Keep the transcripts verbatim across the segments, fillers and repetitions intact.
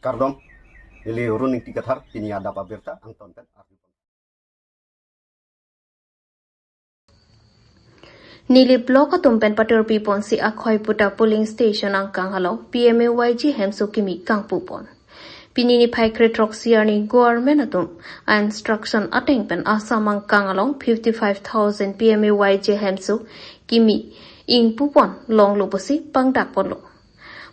Kardom, neli Run Ingti Kathar, pini adap abirta angton pen arju. Nilip Block atum pen patur pipon si Akhoi Puta polling station angkang along P M A Y G hemso kimi kangpupon. Pini niphai kre throksi arni government atum a instruction ateng pen Assam angkang along fifty five thousand P M A Y G hemso kimi ingpupon longlo pusi pangdakponlo.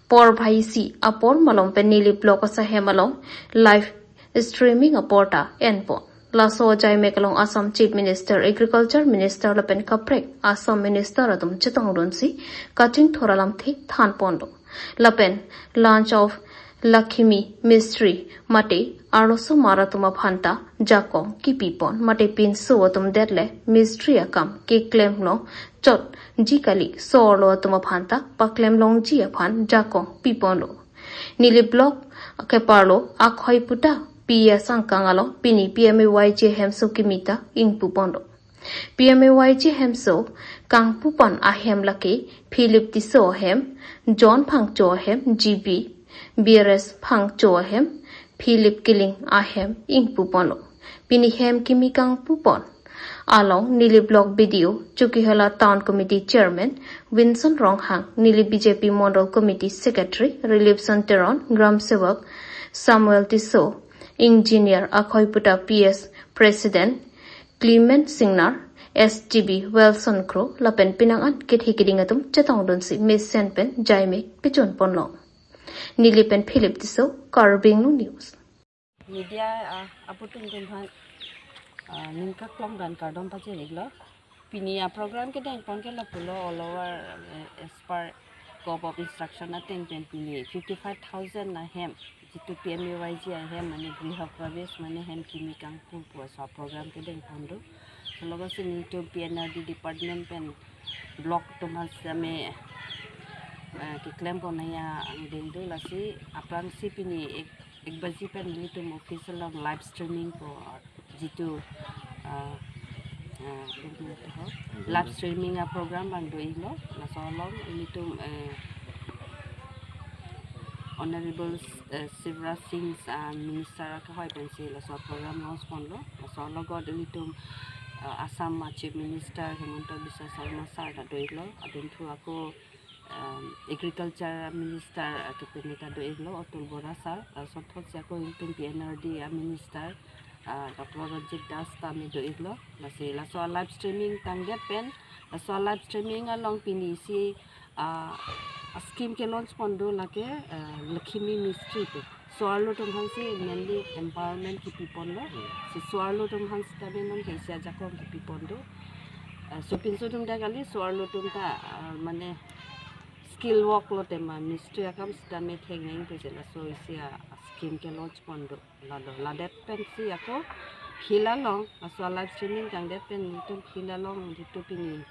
Por bhaisi apor malom pen Nilip Block asahem along live streaming apor ta enpon. Laso ajai mek along Assam Chief Minister, Agriculture Minister lapen kaprek Assam Minister atum chetongdunsi kachingthur alamthe thanponlo. Lapen launch of Lakhmi Mistry mate arlosomar atum aphanta jakong kipipon mate pinso atum detle mistry akam keklemlo chotji kali, so-arlo atum aphanta paklemlongji aphan jakong piponlo. Nilip Block keparlo Akhoi Puta P S angkang along pini P M A Y G hemso kimi ta ingpuponlo. P M A Y G hemso kangpupon ahem lake Philip Tisso ahem, John Phangcho ahem, G B, B R S Phangcho ahem, Philip Killing ahem ingpuponlo. Pini hem kimi kangpupon along Nilip Block B D O, Chokihola Town Committee Chairman Vinson Ronghang, Nilip B J P Mondol Committee Secretary Rilipson Teron, Gram Sevak Samuel Tisso, Engineer Akhoi Puta P S President Clement Singnar, S G B Wilson Kro lapen pinang an kethe keding atum chetongdunsi mesen pen jaimek pechunponlong. Nilip pen Philip Tisso, Karbi Anglong News. Media, ah, aputum tum aphan, ah, ningkaklong pen kardom pachiriklo. Pini a program kedengpon ke lapulo, all over, eh, as per copy of instruction ateng pen pini fifty five thousand ahem, jitu P M A Y G ahem, mane Griha Pravesh, mane hem kimi kangpu pu aso program kedengpon do. Sologo si nelitum P N R D department pen block atum aphan sitame, eh, keklempon nangji angdeng do, lasi aphrangsi pini ek, ek baji pen nelitum office along live streaming po, jitu, ah, ah, tum pu ho, live streaming a program abang do-iklo, laso along nelitum, eh, Honorable, eh, Shivraj Singh, ah, Minister akehoi pensi laso program launch ponlo. Laso alogot nelitum, ah, Assam a Chief Minister Himanta Biswa Sarma sir ta do-iklo. Adenthu ako, um, Agriculture Minister, ah, kepini ta do-iklo, Atul Bora sir. Laso thotsi ako nelitum P N R D a Minister, ah, Doctor Ranjit Das tame do-iklo. Lasi laso live streaming tangdet pen, laso live streaming along pini isi, ah, a scheme ke launch pon do lake, ah, Lakhmi Mistry pu. So-arlo atum aphansi mainly empowerment kipiponlo. Hmm. Si so-arlo atum aphan sitame non ke isi ajakong kipipon do. Ah, sopinso atum ta kali, so-arlo atum ta, ah, mane skill work lo tema mistry akam sitame theng neng pu je laso isi a scheme ke launch pon do. Lalo, ladet pensi ako field along, laso live streaming tangdet pen nelitum field along jitu pini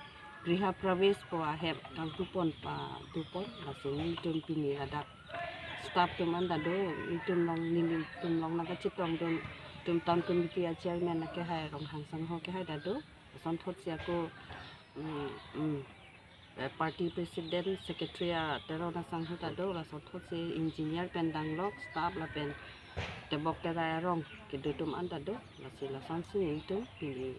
Griha Pravesh po ahem kangpupon padopon, lasi nelitum pini ladak staff atum an ta do, nelitum along, nelitum along nangkachetongdun atum town committee a chairman akehai Ronghang Sangho akehai ta do, lason thotsi ako, mm, mm, eh, party president, secretary a Teron asangho ta do, lason thotsi engineer pen danglok, staff lapen tebok terai arong kedo atum an ta do, lasi lasonsi nelitum pini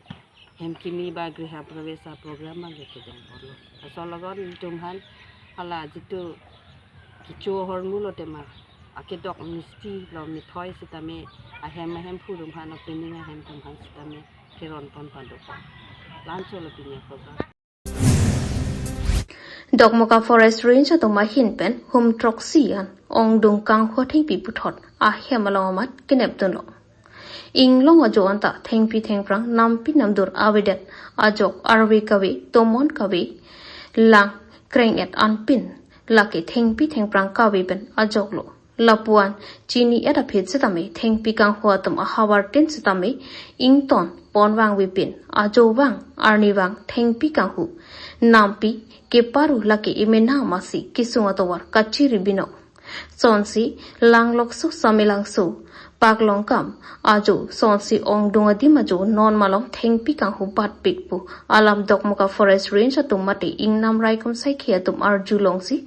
hem kimi ba Griha Pravesh a program abang ke kedengponlo. Laso alogot nelitum aphan hala jitu kecho ahormu lo tema, akedok misti lo mithoi sitame ahem ahem phu atum aphan, opening ahem atum aphan sitame keron pon padopon. La-anchot lo pini a program. Dokmoka Forest Range atum ahin pen hum throksi an ongdung kanghu thengpi puthot ahem along amat kenepdunlo. Inglong ajo anta thengpi thengphrang nampi namdur avedet ajok arve kave, tomon kave, lang kreng-et anpin lake thengpi thengphrang kave pen ajoklo. Lapuan chini-et aphi sitame thengpi kanghu atum ahavar tin sitame ington pon vangvepin, ajo vang, arni vang thengpi kanghu nampi keparu lake emena masi kesung atovar kachiri binong. Sonsi Langlokso, Samelangso, Paklongkam ajo sonsi ongdung adim ajo non malom thengpi kanghu batpik pu alam Dokmoka Forest Range atum mate ingnam raikom saikhi atum arjulongsi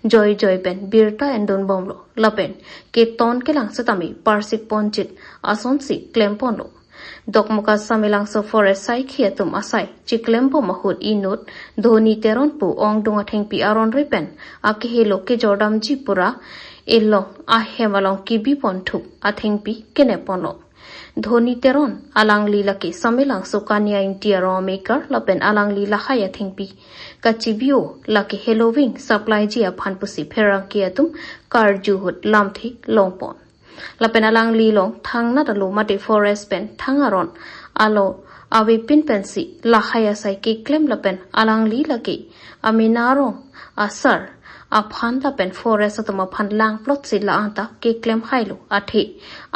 joijoi pen birta endun bomlo lapen keton kelang setame parsik ponjit asonsi klemponlo. Dokmoka Samelangso Forest saikhi atum asai chiklembom ahut inut Dhoni Teron pu ongdung athengpi aron repen akehelo kejordamji pura elong ahem along kibi ponthu athengpi keneponlo. Dhoni Teron alangli lake Samelangso Kania Ingti arong amekar lapen alangli lahai athengpi kachibio lake heloving supplyji aphan pusi pherangke atum karju ahut lamthe longpon. Lapen alangli along thangnat alo mate forest pen thang aron alo avepin pensi lahai asai keklem lapen alangli lake amena arong asar aphan lapen forest atum aphan langplotsi la-anta keklem hailo athe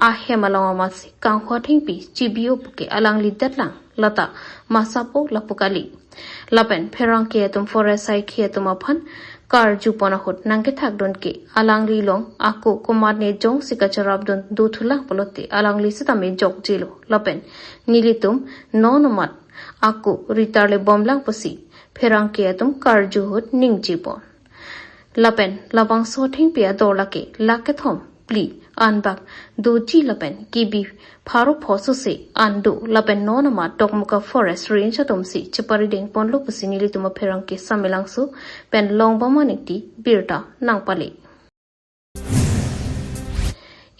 ahem along amatsi kanghu athengpi chibio puke alangli detlang lata masapo lapu kali. Lapen pherangke atum forest saikhi atum aphan karjupon ahut nangkethakdun ke alangli along ako komatne jongsi kacherapdun dothulang pulote alangli setame jokjilo lapen nelitum non amat ako ritarle bomlang pusi pherangke atum karju ahut ningjepon. Lapen labangso athengpi ador lake lakh kethom phli anbak doji lapen kibi pharo pho sose an do lapen non amat Dokmoka Forest Range atumsi cheparidengponlo pusi nelitum apherangke Samelangso pen Longbom Ingti birta nangpale.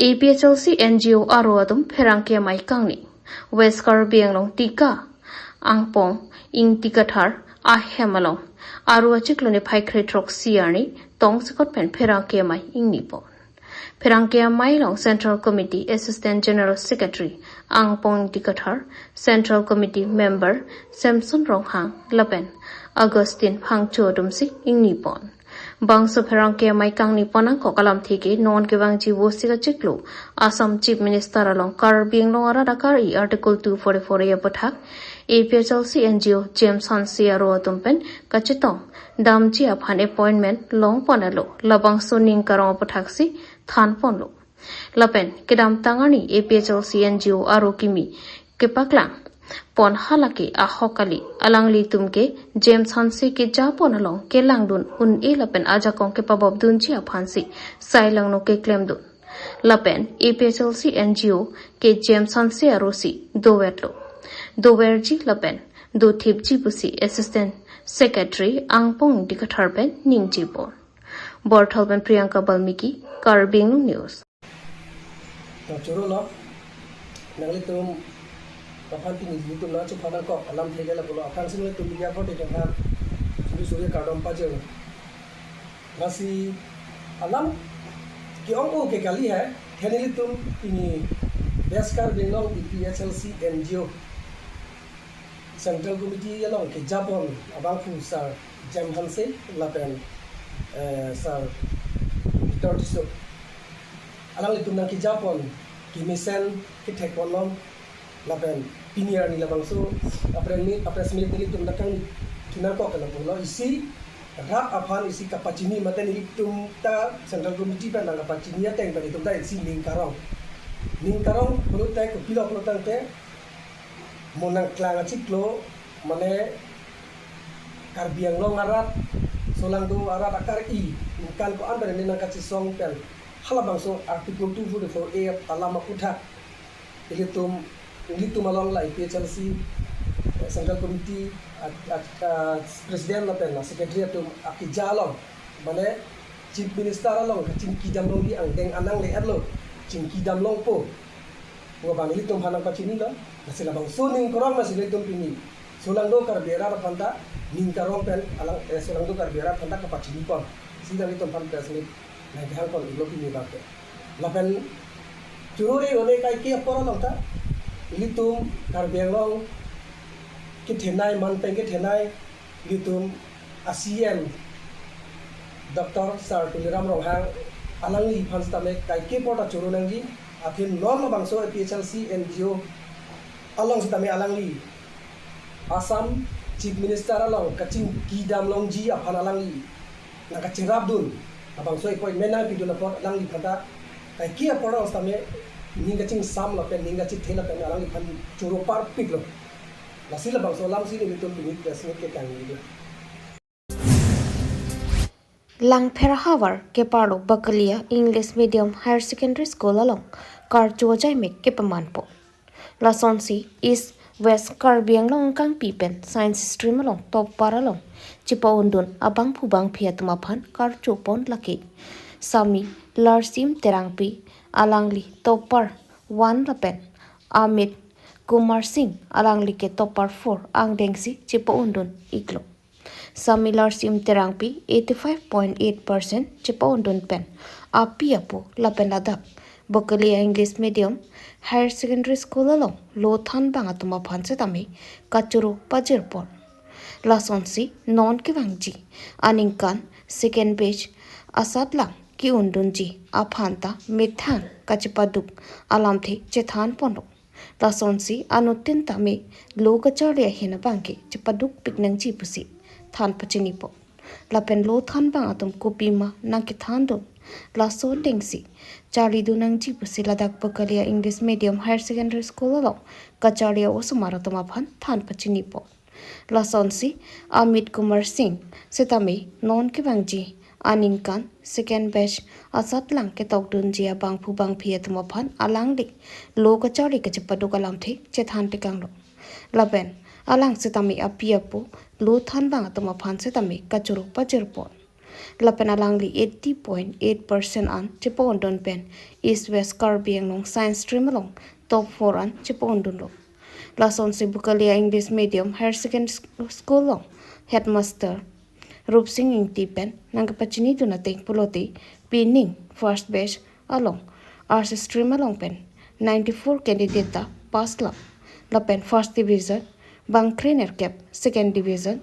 A P H L C N G O aro atum pherangke amei kangni. West Karbi Anglong Tika Angpong Ingti Kathar ahem along aro achiklo niphai krethrok siarni tongsekot pen pherangke amei ingnipon. Pherangke amei along Central Committee Assistant General Secretary Angpong Ingti Kathar, Central Committee Member Samson Ronghang lapen Augustine Phangcho atumsi ingnipon. Bangso pherangke amei kangnipon angkok alamthe ke non kevangji Vosik achiklo Assam Chief Minister along Karbi Anglong arat akari Article two forty-four A aputhak A P H L C N G O James Hanse aro atum pen kachetong damji aphan appointment longpon alo labangso ning karong aputhaksi thanponlo. Lapen kedamtang arni A P H L C N G O aro kimi kepaklang pon halake ahok kali, alanglitum ke James Hanse kejapon along kelangdun un-e lapen ajakong kepabopdunji aphansi sai langno keklemdun. Lapen A P H L C N G O ke James Hanse arosi doverlo. Doverji lapen dothipji pusi Assistant Secretary Angpong Ingti Kathar pen ningjepon. Borthal pen Priyanka Balmiki, Karbi Anglong News. To choro lo, nanglitum aphan pini nelitum nangchephan nangkok alamthe ke lapulo, aphrangsi nelitum media pon de tengha suri suri kardom pajir. Lasi alam ke-ong-o ke kali hai, ke nelitum pini West Karbi Anglong A P H L C N G O Central Committee along kejapon abangphu Sir James Hanse lapen, eh, Sir Victor Tisso. Alanglitum nangkejapon kemesen kethekponlong lapen pini arni labangso a-press meet, a-press meet nelitum nangkangthu nangkok ke lapulo, isi rat aphan isi kapachini mate nelitum ta Central Committee pen nangkapachini ateng pen itum ta isi ning karong. Ning karong pulote kopilo pulotangte mo nangklang achiklo mane Karbi Anglong arat, solangdo arat akari, ningkan ko-an pen nangkachesong pen halabangso Article two forty-four A alam aputhak ilitum, ilitum along la A P H L C, eh, Central Committee, ah, ah, ah, President lapen la Secretary atum akeja along mane Chief Minister along kachingki damlongji angdeng anang le-etlo, chingki damlongpo pu abang ilitum aphan nangpachinilo. Lasi labangso ning karong lasi ilitum pini solangdo Karbi arat aphan ta ning karong pen alang, eh, solangdo Karbi arat aphan ta kapachinipon si ilitum aphan press meet nangkehangpon iklo pini abangke. Lapen choro re one kaike apor along ta ilitum Karbi Anglong kethenei, manpeng kethenei, ilitum a-C E M Doctor Sir Tuliram Ronghang alangliphan sitame kaike apor ta choro nangji, athe non labangso A P H L C N G O along sitame alangli Assam Chief Minister along kachingki damlongji aphan alangli nangkacherapdun, labangso appointment nangpidun apot alangliphan ta kaike apor along sitame Ning kachingsam lapen ning kachithe lapen alangliphan choro parpiklo. Lasi labangso alam si nelitum pini press meet ke kangni lo. Langpher havar keparlo Bakalia English Medium Higher Secondary School along karcho ajaimek kepamanpo. Lasonsi East West Karbi Anglong kangpi pen Science Stream along topper along chepa-undun abangphu bangphi atum aphan karchopon lake Sami Larsim Terangpi, alangli topper one lapen Amit Kumar Singh, alangli ke topper four angdengsi chepa-undun iklo. Sami Larsim Terangpi eighty-five point eight percent chepa-undun pen api apo lapen ladak Bakalia English Medium Higher Secondary School along lo thanbang atum aphan setame kachoro pajirpon. Lasonsi non kevangji aningkan second batch asatlang ke-undunji aphan ta methang kachepaduk alamthe chethanponlo. Lasonsi anuttin tame lo kacharli ahin abangke chepadukpik nangji pusi than pachinipo. Lapen lo thanbang atum kopima nangkethandun, laso dengsi charlidun nangji pusi ladak Bakalia English Medium Higher Secondary School along kacharli a-osomar atum aphan than pachinipo. Lasonsi Amit Kumar Singh setame non kevangji aningkan second batch asatlang ketokdunji abangphu bangphi atum aphan alangli lo kacharli kachepaduk alamthe chethan tekanglo. Lapen alang setame api apo lo thanbang atum aphan setame kachoro pajirpon. Lapen alangli eighty point eight percent an chepa-undun pen East West Karbi Anglong Science Stream along top four an chepa-undunlo. Lasonsi Bakalia English Medium Higher Secondary School along Headmaster Rupsing Ingti pen nangkepachinidun ateng pulote pining first batch along Arts Stream along pen ninety-four candidate ta pass lo. Lapen first division bang krenerkep, second division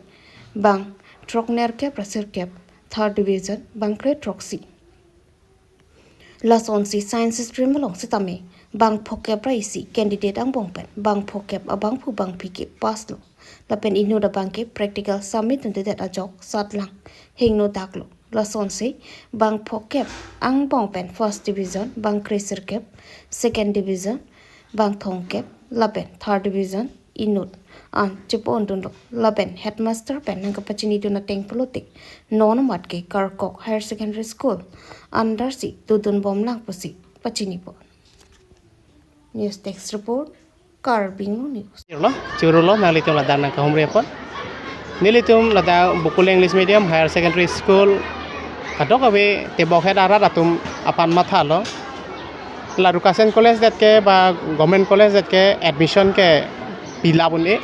bang throknerkep ra sirkep, third division bang krethroksi. Lasonsi Science Stream along setame bang phokep ra isi candidate angbong pen bang phokep abangphu bangphi ke pass lo. Lapen inut abangke practical submit dundedet ajok satlang hingno daklo. Lasonsi bang phokep angbong pen first division bang kresirkep, second division bang thomkep, lapen third division inut an chepa-undunlo. Lapen headmaster pen nangkepachinidun ateng pulote non amat ke Karkok Higher Secondary School under si dodunbomlang pusi pachinipo. News Desk Report, Karbi Anglong News. Lo, choro lo, nanglitum ladak nangkahumri apot. Nelitum ladak Bakalia English Medium Higher Secondary School kadokave tebokhet arat atum aphan mathalo. La Rukasen College det ke ba Government College det ke admission ke pilap un-e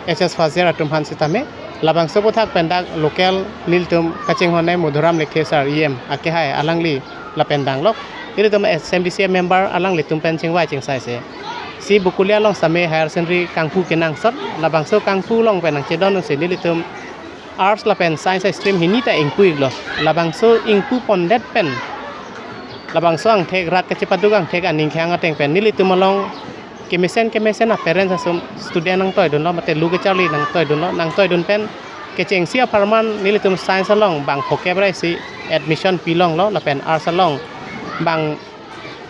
H S first year atum aphan setame. Labangso aphuthak pen dak local nelitum kachinghon ai Madhuram Lekthe sir E M akehai alangli lapen danglok. Nelitum S M D C member alanglitum pen chingvai chingsaise. Si Bakalia along setame higher secondary kangpu kenangsot, labangso kangpu along pen nangchedon si nelitum arts lapen science stream hini ta ingpu-iklo. Labangso ingpupondet pen labangso angthek rat kachepaduk angthek aning kehang ateng pen nelitum along kemesen kemesen a-parents atum student nangtoidunlo, mate lo kacharli nangtoidunlo, nangtoidun pen kechengsi apharman nelitum science along bang phokep ra isi admission pilonglo, lapen arts along bang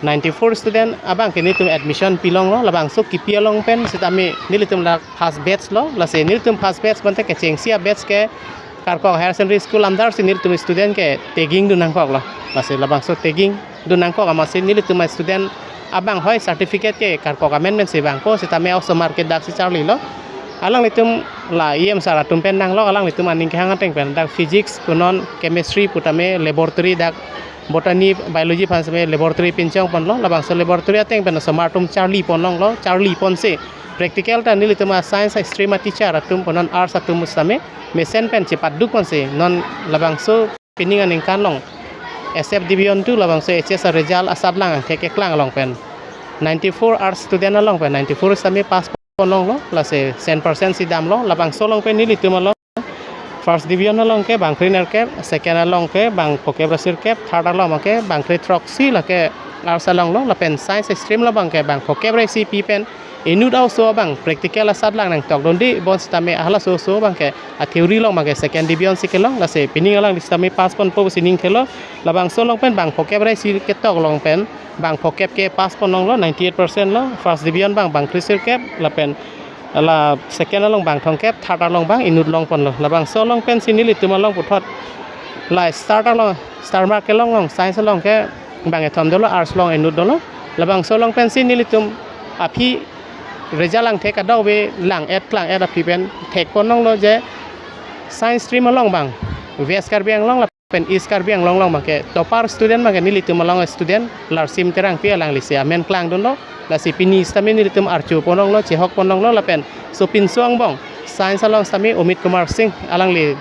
ninety-four student abangke nelitum admission pilonglo, labangso kipi along pen setame nelitum la first batch lo, lasi nelitum first batch bonta kechengsi a-batch ke Karkok Higher Secondary School under si nelitum student ke tagging dun nangkoklo, lasi labangso tagging dun nangkok amatsi nelitum student abang hoi certificate ke Karkok amen pensi vangpo, setame osomar ke daksi charlilo. Alanglitum la E M sir atum pen danglok, alanglitum aning kehang ateng pen dak physics punon, chemistry putame laboratory, dak botany, biology aphan setame laboratory pinchongponlo, labangso laboratory ateng pen osomar atum charliponlonglo, charliponsi practical ta nelitum a-science stream a-teacher atum punon arts atum setame mesen pen chepadukponsi non labangso pining aningkan along S F Division two labangso H S a-result asatlang angthek keklang along pen ninety-four arts student along pen ninety-four setame pass ponlonglo, lasi cent percent si damlo. Labangso along pen nelitum along first division along ke bang krenerkep, second along ke bang phokep ra sirkep, third along ke bang krethroksi lake arts alonglo, lapen science stream along abangke bang phokep ra isi pi pen inut aoso abang practical asatlang nangtokdunde, bonsitame halaso oso abangke a theory along abangke second division si kelong, lasi pining alangli sitame pass ponpo pusi ning thelo. Labangso along pen bang phokep ra isi ketok along pen bang phokep ke pass ponlonglo, ninety-eight percent lo. First division abang bang kre sirkep, lapen la second along bang thomkep, third along abang inut longponlo. Labangso along pensi nelitum along puthot la star along, star mark kelong along, science along ke bang kethom dolo, arts along inut dolo. Labangso along pensi nelitum aphi result angthek kadokave lang-et klang-et aphi pen thekponlonglo je science stream along abang West Karbi Anglong lapen East Karbi Anglong along abangke topper student abangke nelitum along student Larsim Terangpi, alanglisi amen klangdunlo. Lasi pini sitame nelitum arjuponlonglo, chehokponlonglo, lapen sopinso angbong science along sitame Amit Kumar Singh, alangli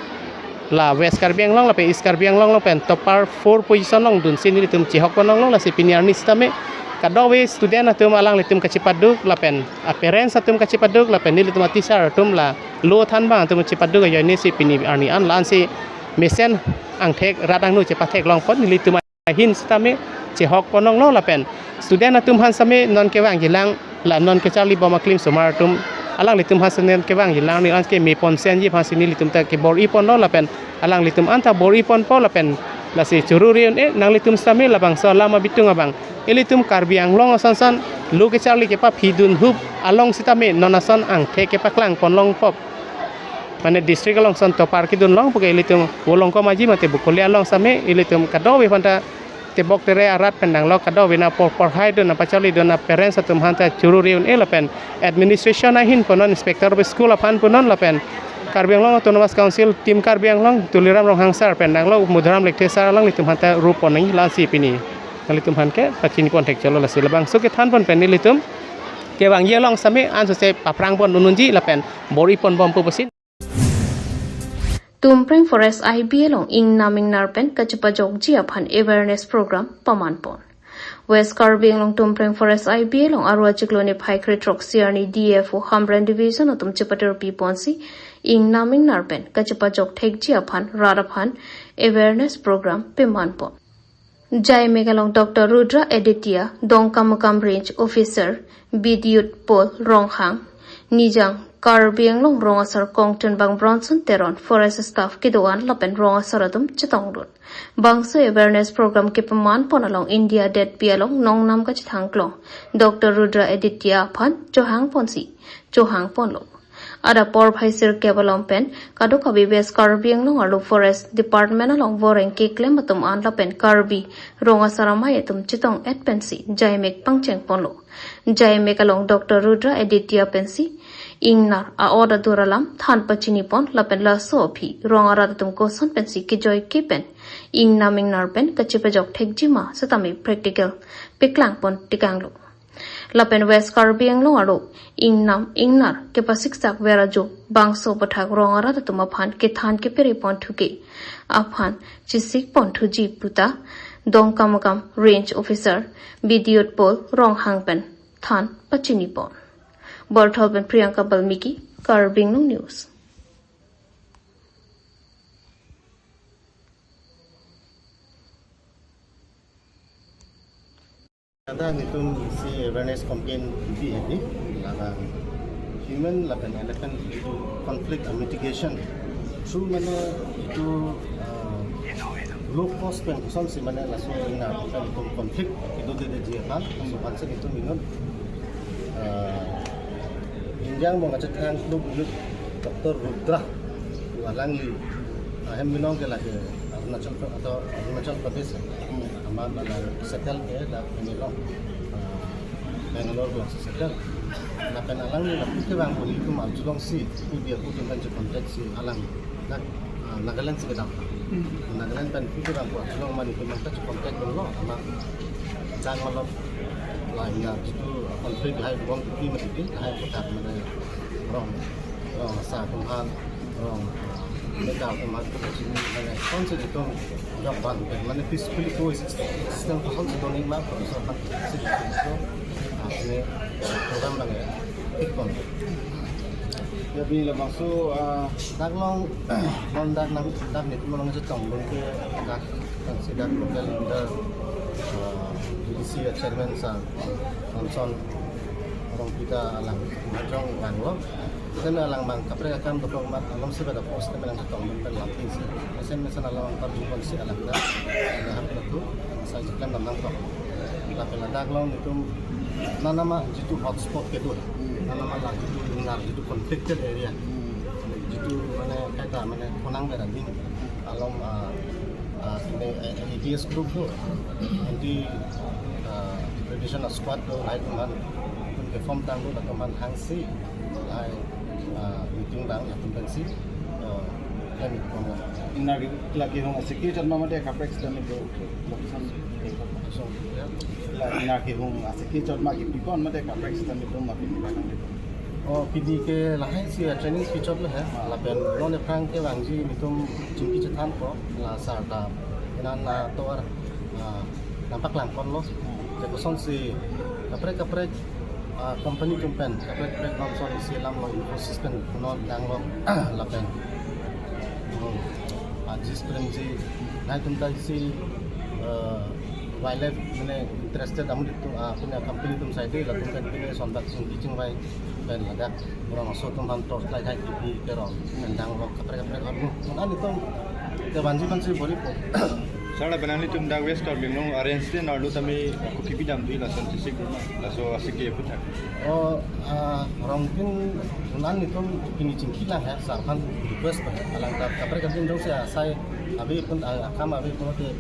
la West Karbi Anglong lapen East Karbi Anglong along pen topper four position along dunsi nelitum chehokponlonglo. Lasi pini arni sitame kadokave student atum alanglitum kachepaduk lapen a parents atum kachepaduk lapen nelitum a teacher atum la lo than abang atum chepaduk ajoinesi pini arni an la-ansi mesen angthek rat angno chepatheklongpon nelitum ahin sitame chehokponlonglo. Lapen student atum aphan sitame non kevangjilang, la non kecharlibom aklimsomar atum alanglitum aphan sitame kevangjilang, ne anke meponsenji aphansi nelitum ta kebor-iponlo, lapen alanglitum anta bor-iponpo, lapen lasi choro re un-e nanglitum sitame labangso alam abitung abang ilitum Karbi Anglong asonson lo kecharli kepaphidun hup along sitame non ason angthek kepaklangponlongpo. Mane district along ason topper kedunlong puke ilitum Volongkom Aji mate Bokolia along sitame ilitum kadokave aphanta tebok tere arat pen danglo, kadokave na por porhaidun, na pacharlidun a parents atum aphanta choro re un-e lapen administration ahin punon, inspector of school aphan punon lapen Karbi Anglong Autonomous Council, Team Karbi Anglong, Tuliram Ronghang sir pen danglo, Mudaram Lekthe sir, alanglitum aphanta ru pon nangji, la-ansi pini nanglitum aphan ke pachinipon thekchotlo. Lasi labangso kethanpon pen nelitum kevangji along sitame ansose paprangpondun unji lapen bor-iponbompo pusi. Tumpreng Forest I B along ingnam ingnar pen kachepajokji aphan awareness program pamanpon. West Karbi Anglong Tumpreng Forest I B along Arua chiklo niphai kre throksi arni D F O Hamren Division atum chepatirpiponsi ingnam ingnar pen kachepajok thekji aphan rat aphan awareness program pamanpon. Jaimek along Doctor Rudra Aditya, Dongkamukam Range Officer, Bidyut Pol Ronghang, Nijang Karbi Anglong Rong Asar Kongtun abang Bronson Teron, Forest Staff kedo-an lapen rong asar atum chetongdun. Bangso awareness program kepamanpon along India detpi along nongnam kachethangklong Doctor Rudra Aditya aphan chohangponsi chohangponlo. Adap porphai sirkep along pen kadokave West Karbi Anglong arlo Forest Department along voreng keklem atum an lapen Karbi rong asar amei atum chetong-et pensi Jaimek pangchengponlo. Jaimek along Doctor Rudra Aditya pensi ingnar a-ot adur alam than pachinipon lapen laso aphi rong arat atum koson pensi kejoike pen ingnam ingnar pen kachepajok thekji ma sitame practical paklangpon tekanglo. Lapen West Karbi Anglong arlo ingnam ingnar kepasiksak ver ajo bangso aputhak rong arat atum aphan kethan kepere ponthuke aphan chesikponthuji puta Dongkamukam Range Officer Bidyut Pol Ronghang pen than pachinipon. Borthol pen Priyanka Balmiki, Karbi Anglong News. Kadang itum isi awareness campaign di ini, laban human laban elephant conflict mitigation through mane itum, uh, low cost pen kosonsi mane laso ingnar pen itum conflict itum dede ji aphan, laso aphansi itum inut, uh, India mong aja thang klub inut Doctor Rudra, alangli, uh, hem binong ke lake Arunachal Pra-, atau Arunachal Pradesh, amat alang settle ke dak ini lo, uh, Bangalore lo settle. Lapen alangli lapu kevang pon itum arjulongsi, itum dia itum kan contact si alang dak, ah, Nagaland si kedam. Hmm. Nagaland pen itum kevang pon arjulong mani itum kan contact lo, amat jang malom la ingnar jitu conflict lahai bom itum mati lahai kotak mane rong, rong asar atum aphan, rong, ah, mekar atum aphan, kosonsi mane kosonsi itum jok ban pen mane peacefully coexist system kosonsi doning ma, kosonsi aphan si, ah, ini program abang ya. Ikon. Ya, pini labangso, ah, dak along, non dak nang, dak nelitum along chetongdun ke dak, kan si dak local leader, ah, B D C chairman sir, Samson, Kita alang majong langlo. Sen alang bang kaprek akam dokok mat alam sebe da post temen ang tong ben pen lapin si. Sen mesen alang antar jubon si alang da. Ada hak na tu sai jiklan damnang tong. Lapen ladak along itum nanama jitu hotspot kedo. Nanama la jitu ingnar jitu conflicted area. Jitu mane kaita mane khonang bera ding along, ah, ah, sini, eh, A T S group do, anti, ah, degradation squad do, lahai atum aphan itum ke form tang do, latum aphan hangsi lahai, ah, meeting dang latum pensi, ah, kami pon. Ingnar ke lagi hong asiki chot ma mate kaprek sitame do. So, ya. La ingnar ke hong asiki chot ma kipi pon mate kaprek sitame do ma pini ba nang. Oh, pini ke lahai si, ah, training kichot lo he. Lapen non aphrang kevangji nelitum chingki chethanpo, la sar ta inan atovar, ah, nangpaklang ponlo. Te kosonsi kaprek kaprek, ah, company atum pen, kaprek kaprek non son isi alam lo, Infosys pen non dang lo, lapen, hmm, ah, Jis Premji, lahai atum ta isi, eh, wildlife mane interested amu ditu, ah, punya company atum side latum pen pine sonbak chingki chingvai pen ladak rong aso atum aphan torch light hai T V kerong pen dang lo kaprek kaprek armu. Mane itum kevanji aphansi bor-ipo. Sar, la penang itum dak West Karbi Anglong arrange te narlo tame ako kipi dam dui lason chisik rumah. Laso asiki aputhak. Oh, ah, rong tin bulan itum pini chingki lang he, sar aphan request ba he. Alang ta kaprek kaprek jongsi asai ave pun, ah, akam ave pun te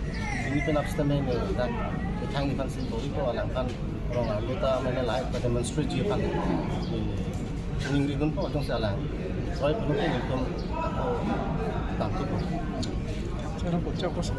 pini pen up sitame ne dak kethang aphansi bor-ipo, alang aphan rong arlo ta mane lahai ta demonstrate ji aphan. Ini ningri dunpo jongsi alang. Roi pun itum ako tangkip. Sekarang kocak kos.